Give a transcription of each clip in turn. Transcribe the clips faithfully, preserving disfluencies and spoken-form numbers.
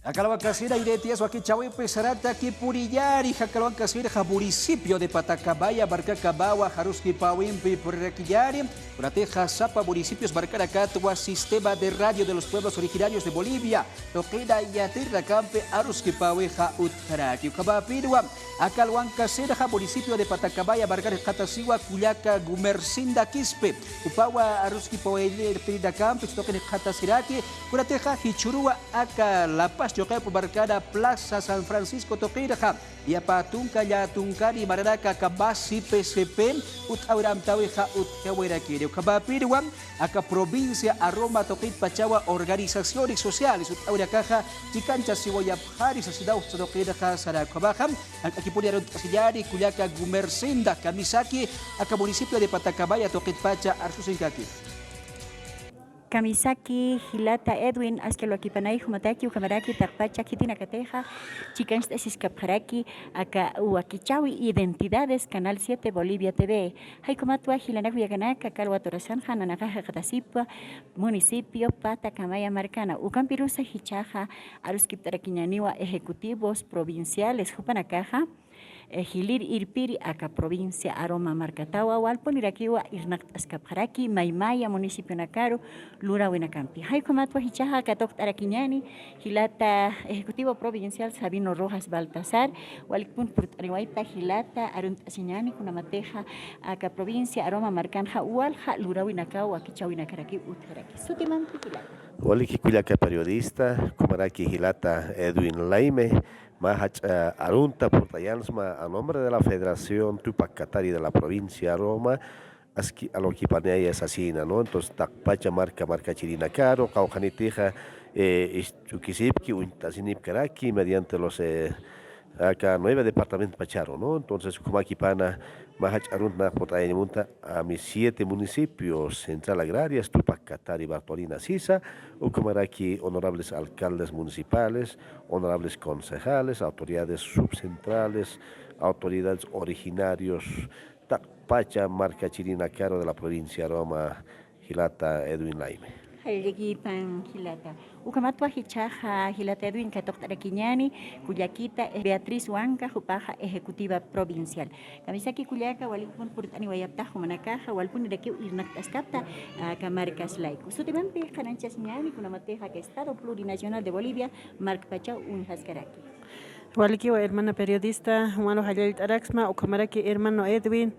Aka alwankasina identidades wakichäwimpi sarantakipuniñäni, aka alwankasinaxa municipio de Patacamaya markakamawa aruskipäwimpi purirakïñäni, kunatixa sapa municipios markanakatwa Sistema de Radio de los Pueblos Originarios de Bolivia tuqina yatiyirinakampi aruskipäwixa utjaraki. Ukhamäpinwa aka alwankasinaxa municipio de Patacamaya markan jikxatasiwa kullaka Gumercinda Quispe, jupawa aruskipäwayapt'irinakampi tuqin jikxatasiraki, kunatixa jichhüruwa aka La Paz Choqepu markana Plaza San Francisco tuqinxa, yapa tunka llätunkani maranaka aka más C P C P ut'awir amtäwixa utjawayirakini. Ukhamäpinwa aka provincia Aroma tuqitpachawa organizaciones sociales ut'awinakaxa chikanchasiwayapxani sasinaw tuqinxa sarakamaxa, jank'akipuni arunt'asiñäni kullaka Gumercinda, kamisaki aka municipio de Patacamaya tuqitpacha arsusinkaki. Kamisaki jilata Edwin, aski alwakipanay jumataki, ukhamaraki taqpacha khitinakatixa chikancht'asiskapxaraki aka wakichäwi Identidades, Canal siete Bolivia T V. Jay ukhamatwa jilanaka kullakanaka, aka alwat urasanxa nanakaxa jikxatasipwa municipio Patacamaya markana. Ukampirusa jichhaxa aruskipt'arakiñäniwa ejecutivos provinciales jupanakaxa, eh, jilïr irpiri aka provincia Aroma markatawa walpunirakiwa irnaqt'askapxaraki maymaya municipionakaru luräwinakampi. Jay ukhamatwa jichhaxa katuqt'arakiñäni jilata ejecutivo provincial Sabino Rojas Baltasar, walikpun purt'aniwayta jilata, arunt'asiñäni kunamatixa aka provincia Aroma markanxa walja luräwinakaw wakichäwinakarakiw utjaraki. Sutimampi jilata. Waliki kullaka periodista, ukhamaraki jilata Edwin Laime, mä jach'a arunta purt'ayansma a nombre de la Federación Tupac Katari de la provincia Aroma, aski alwakipanaya sasina, ¿no? Entonces, taqpacha marka markachirinakaru, qawqhanitixa, eh, ch'ukisipki, uñt'asinipkaraki, mediante los, eh, aka nueve departamentos pacharu, ¿no? Entonces, ukhamakipana, mä jach'a arunt nä purt'ayañ munta a mis siete municipios, Central Agrarias, Tupac Katari, Bartolina Sisa, ukhamaraki honorables alcaldes municipales, honorables concejales, autoridades subcentrales, autoridades originarios, taqpacha markachirinakaru de la provincia Aroma, jilata Edwin Laime. Jallallakïpan jilata. Ukhamatwa jichhaxa jilata Edwin katuqt'arakiñäni kullakita, eh, Beatriz Huanca, jupaxa ejecutiva provincial. Kamisaki kullaka, walikpun purt'aniwayapta jumanakaxa, walpunirakiw irnaqt'askapta aka markas layku. Sutimampi qhanañchasiñäni kunamatixa aka Estado Plurinacional de Bolivia markpachaw uñjaskaraki. Walikiwa hermana periodista, jumaru jallallt'araksma, ukhamaraki hermano Edwin,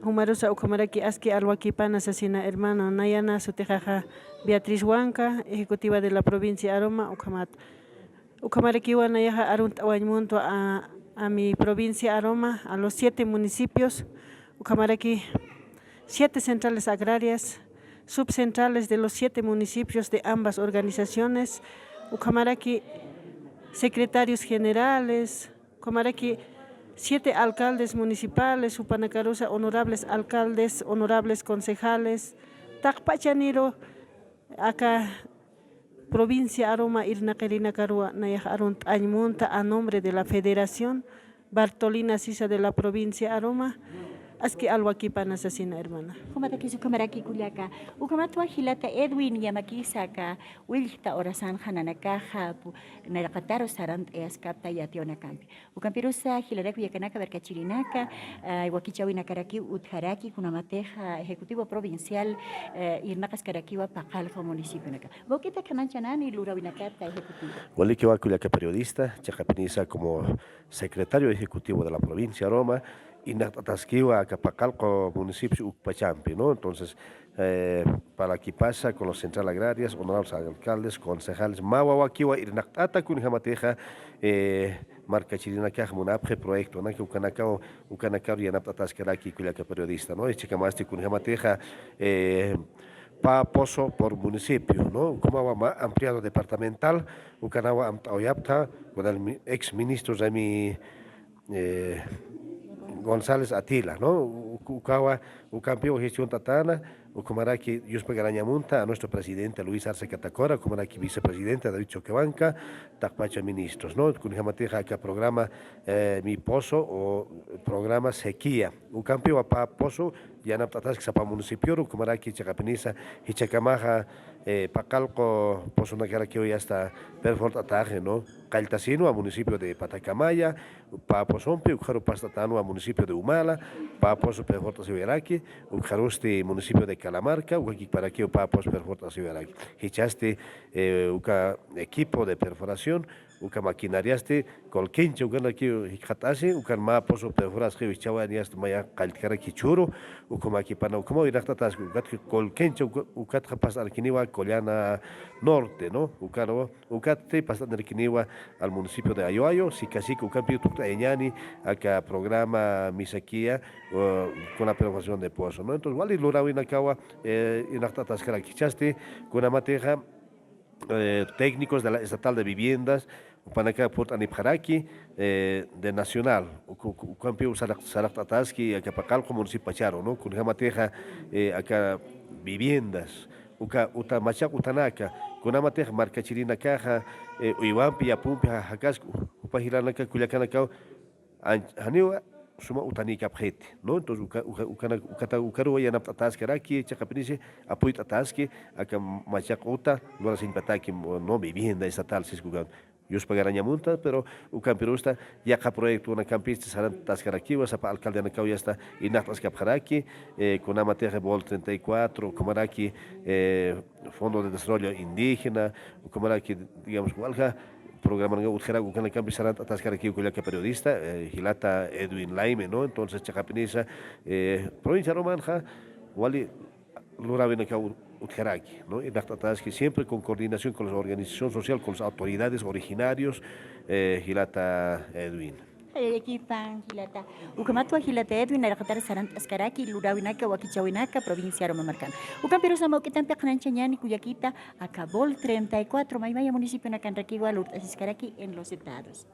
jumarusa ukhamaraki aski alwakipana sasina hermano, nayana sutixaxa Beatriz Huanca, ejecutiva de la provincia Aroma, ukhamat. Ukhamarakiwa nayaxa arunt'awañ muntwa a, a mi provincia Aroma, a los siete municipios, ukhamaraki siete centrales agrarias, subcentrales de los siete municipios de ambas organizaciones, ukhamaraki secretarios generales, ukhamaraki siete alcaldes municipales, jupanakarusa honorables alcaldes, honorables concejales, taqpachaniru aka provincia Aroma irnaqirinakarwa nayax arunt'añ munta a nombre de la Federación Bartolina Sisa de la provincia Aroma, aski alwakipana sasina, hermana. Jumatakis ukhamaraki kullaka. Ukhamatwa jilata Edwin, yamakisa aka willjta urasanxa nanakaxa pu-, nayraqataru sarant'ayaskapta yatiyawinakampi. Ukampirusa jilanaka kullakanaka, markachirinaka, eh, wakichäwinakarakiw utjaraki, kunamatixa ejecutivo provincial, eh, irnaqaskarakiwa paqallqu municipionaka. Wawqita, qhanañchanani luräwinakata ejecutivo. Walikiwa kullaka periodista, chiqapinisa como secretario ejecutivo de la provincia Aroma, irnaqt'ataskiwa aka paqallqu municipios ukpachampi, ¿no? Entonces, eh, parlakipasa con los central agrarias, honorables alcaldes, concejales, mä wawakiwa irnaqt'ata kunjamatixa, eh, markachirinakax munapxi proyectonaka, ukanakaw, ukanakaru yanapt'ataskaraki kullaka periodista, ¿no? Jichhakamasti kunjamatixa, eh, pä pozo por municipio, ¿no? Ukhamawa mä ampliado departamental, ukanawa amt'awayapta, con el mi-, ex ministro Remy, eh, González Atila, ¿no? Uk-, ukawa, ukampiwa gestiont'atäna, ukhamaraki yuspagarañamunta a nuestro presidente Luis Arce Catacora, ukhamaraki vicepresidente David Choquehuanca, taqpacha ministros, ¿no? Kunjamatixa aka programa, eh, Mi Pozo o programa Sequía. Ukampiwa pä pozo, yanapt'ataski sapa municipioru, ukhamaraki chiqapinisa jichhakamaxa, eh, Paqallqu pozonakarakiw yasta perfort'ataxi, ¿no? Qalltasinwa municipio de Patacamaya, pä pozompi, ukharu past'atänwa municipio de Humala, pä pozo perfort'asiwayaraki, ukharusti municipio de Calamarca, uka kikparakiw pä pozo perfort'asiwayaraki. Jichhasti, eh, uka equipo de perforación, uka maquinariasti, kullkincha ukanakiw jikxatasi, ukan mä pozo perforasxiw jichhawa, yasta maya qalltkaraki jichhüru, ukhamakipana, ukhamaw irnaqt'ataski, ukatxa kullkincha, uka-, ukatxa past'arakiniwa Collana Norte, ¿no? Ukaru, ukatsti past'arakiniwa al municipio de Ayoayo, sikasik ukampiw tukt'ayañäni aka programa Misakiya, o, con la perforación de pozo, ¿no? Entonces, wali luräwinakawa, eh, irnaqt'ataskaraki jichhasti, kunamatixa, eh, técnicos de la Estatal de Viviendas, jupanakax purt'anipxaraki, eh, de Nacional, uk-, uk-, ukampiw saraq-, saraqt'ataski aka Paqallqu municipiopacharu, ¿no? Kunjamatixa, eh, aka viviendas, uka uta, machaq utanaka, kunamatixa markachirinakaxa, eh, uywampi, yapumpi ja-, jakaski, jupa jilanaka kullakanakaw, an-, janiwa suma utanïkapxiti, ¿no? Entonces, uka-, uka-, ukana-, ukata-, ukaruwa yanapt'ataskaraki, chiqapinisi apuyt'ataski, aka machaq uta lurasiñpataki, ¿no? Vivienda estatal, siskukan. Yuspagaraña munta, pero ukampirusta yaqha proyectonakampisti sarant'ataskarakiwa, sapa alcaldenakaw yasta irnaqt'askapxaraki, eh, kunamatixa Vol treinta y cuatro, ukhamaraki, eh, Fondo de Desarrollo Indígena, ukhamaraki, digamos, walja programanakaw utjaraki, ukanakampi sarant'ataskarakiw kullaka periodista, eh, jilata Edwin Laime, ¿no? Entonces, chiqapinisa, eh, provincia Arumanxa, wali luräwinakaw utjaraki, ¿no? Irnaqt'ataski siempre con coordinación con la organización social, con las autoridades originarios, eh, jilata Edwin. Jallallakipan, jilata. Ukhamatwa jilata Edwin, nayraqatar sarant'askaraki, luräwinaka, wakichäwinaka, provincia Aroma markan. Ukampirus mä juk'ampi qhanañchañäni kullakita, aka Vol treinta y cuatro, maymaya municipionakanrakiwa lurt'asiskaraki en los estados.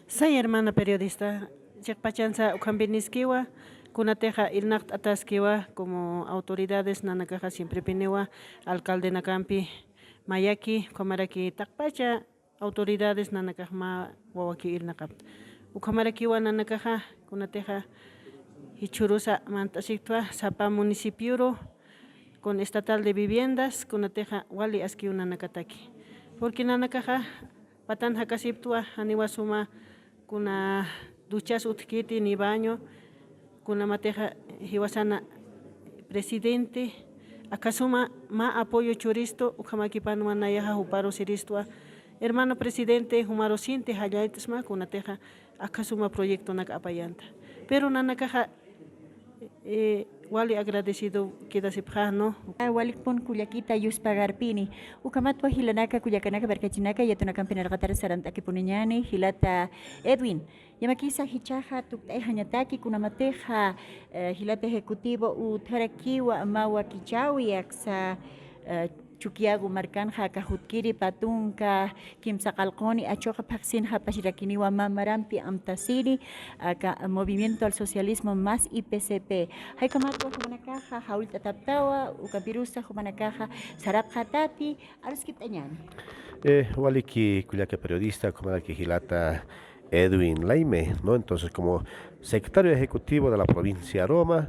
Say, hermana periodista, chiqpachansa ukhampiniskiwa, kunatixa irnaqt'ataskiwa, como autoridades nanakaxa siemprepiniwa alcaldenakampi mayaki, ukhamaraki taqpacha autoridades nanakax mä wawakiw irnaqapta. Ukhamarakiwa nanakaxa, kunatixa jichhürusa manth'asiktwa sapa municipioru, con estatal de viviendas, kunatixa wali askiw nanakataki. Porque nanakaxa patan jakasiptwa, janiwa suma kuna duchas utjkiti ni baño, kunamatixa jiwasana presidente, aka suma mä apoyo churistu, ukhamakipanwa nayaxa juparu siristwa, hermano presidente, jumaru sinti jallayt'sma, kunatixa aka suma proyectonak apayanta. Pero nanakaxa, eh, wali agradecido quedasipxä, ¿no? Ah, walikpun kullakita yuspagarpini. Ukhamatwa jilanaka, kullakanaka, markachinaka, yatunakampi nayraqatar sarant'akipuniñäni, jilata Edwin. Yamakisa jichhaxa tukt'ayxañataki, kunamatixa, eh, jilata ejecutivo utjarakiwa mä wakichäwi aksa, eh, Chukiyawu markanxa aka jutkiri pä tunka kimsa qallquni achuqa phaxsinxa apasirakiniwa mä marampi amtasiri, aka Movimiento al Socialismo Más I P C P. Jaykamatwa jumanakaxa jawillt'ataptawa, ukhampirusa jumanakaxa sarapxätati, aruskipt'añäni. Eh, waliki kullaka periodista, ukhamaraki jilata Edwin Laime, ¿no? Entonces, como secretario ejecutivo de la provincia Aroma,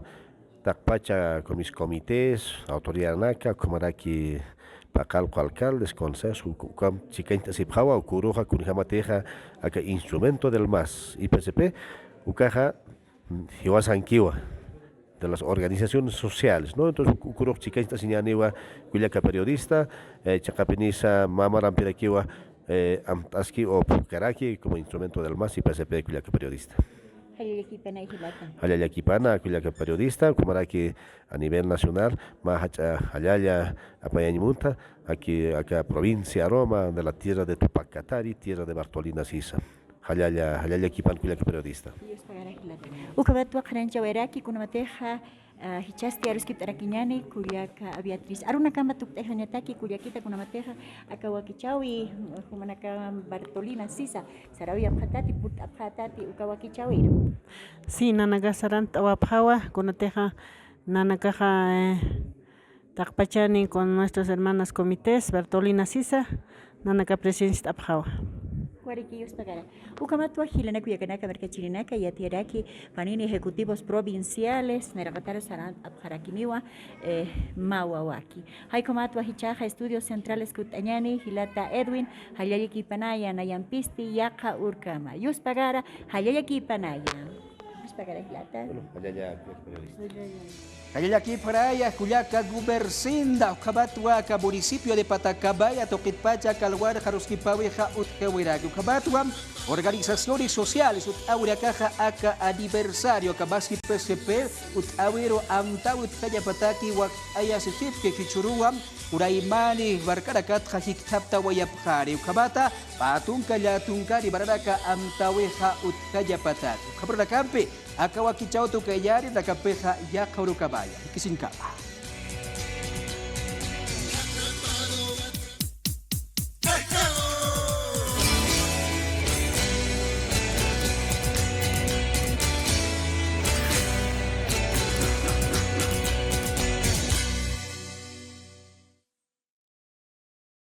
taqpacha con mis comités, autoridadnaka, ukhamaraki Paqallqu alcaldes, consejos, uk-, ukham chikañt'asipxawa, uka uruxa kunjamatixa aka instrumento del MAS, I P C P, ukaxa, mm, jiwasankiwa de las organizaciones sociales, ¿no? Entonces, uk-, uka urux chikañt'asiñäniwa kullaka periodista, eh, chiqapinisa mä marampirakiwa, eh, amt'aski o phukaraki como instrumento del MAS, I P C P, kullaka periodista. Jallallakipana, jilata. Jallallakipana, kullaka periodista, ukhamaraki a nivel nacional, mä jach'a jallalla apayañ munta, aquí, aka provincia Aroma, de la tierra de Tupac Katari, tierra de Bartolina Sisa. Jallalla, jallallakipan kullaka periodista. Ukhamatwa qhanañchawayaraki, kunamatixa, ah, jichhasti aruskipt'arakiñäni, kullaka Beatriz. Arunakama tukt'ayxañataki, kullakita, kunamatixa, aka wakichäwi, jumanaka Bartolina Sisa, sarawiyapxätati, purt'apxätati, uka wakichäwiru. Sí, nanaka sarant'awapxawa, kunatixa, nanakaxa, eh, taqpachani con nuestras hermanas comités, Bartolina Sisa, nanaka presenciat'apxawa. Wariki, yuspagara. Ukhamatwa jilanaka kullakanaka, markachirinaka, yatiyaraki panini ejecutivos provinciales, nayraqataru saran apxarakiniwa, eh, mawawaki. Jaykumatwa jichhaxa estudios centrales kutt'añani, jilata Edwin, jallallakipanaya, nayampisti, yaqha urkama. Yuspagara, jallallakipanaya. Yuspagara jilata. Bueno, jallalla, periodista. Jallallakipxaraya kullaka Gumercinda, ukhamatwa aka municipio de Patacamaya tuqitpacha aka alwarxa aruskipawixa utjawiraki. Ukhamatwa organizaciones sociales utjawirakaxa aka aniversario aka Masi P C P utjawiru amtäwi utjañapataki wakt'ayasisipki, jichhüruwa uraymani markanakatxa jikthaptawayapxani. Ukhamata pä tunka llätunkani markanaka amtäwixa utjañapataki. Ukhamaranakampi aka wakichäw tuqayañäni, nakampixa yaqha urukamaya. Jikisiñkama.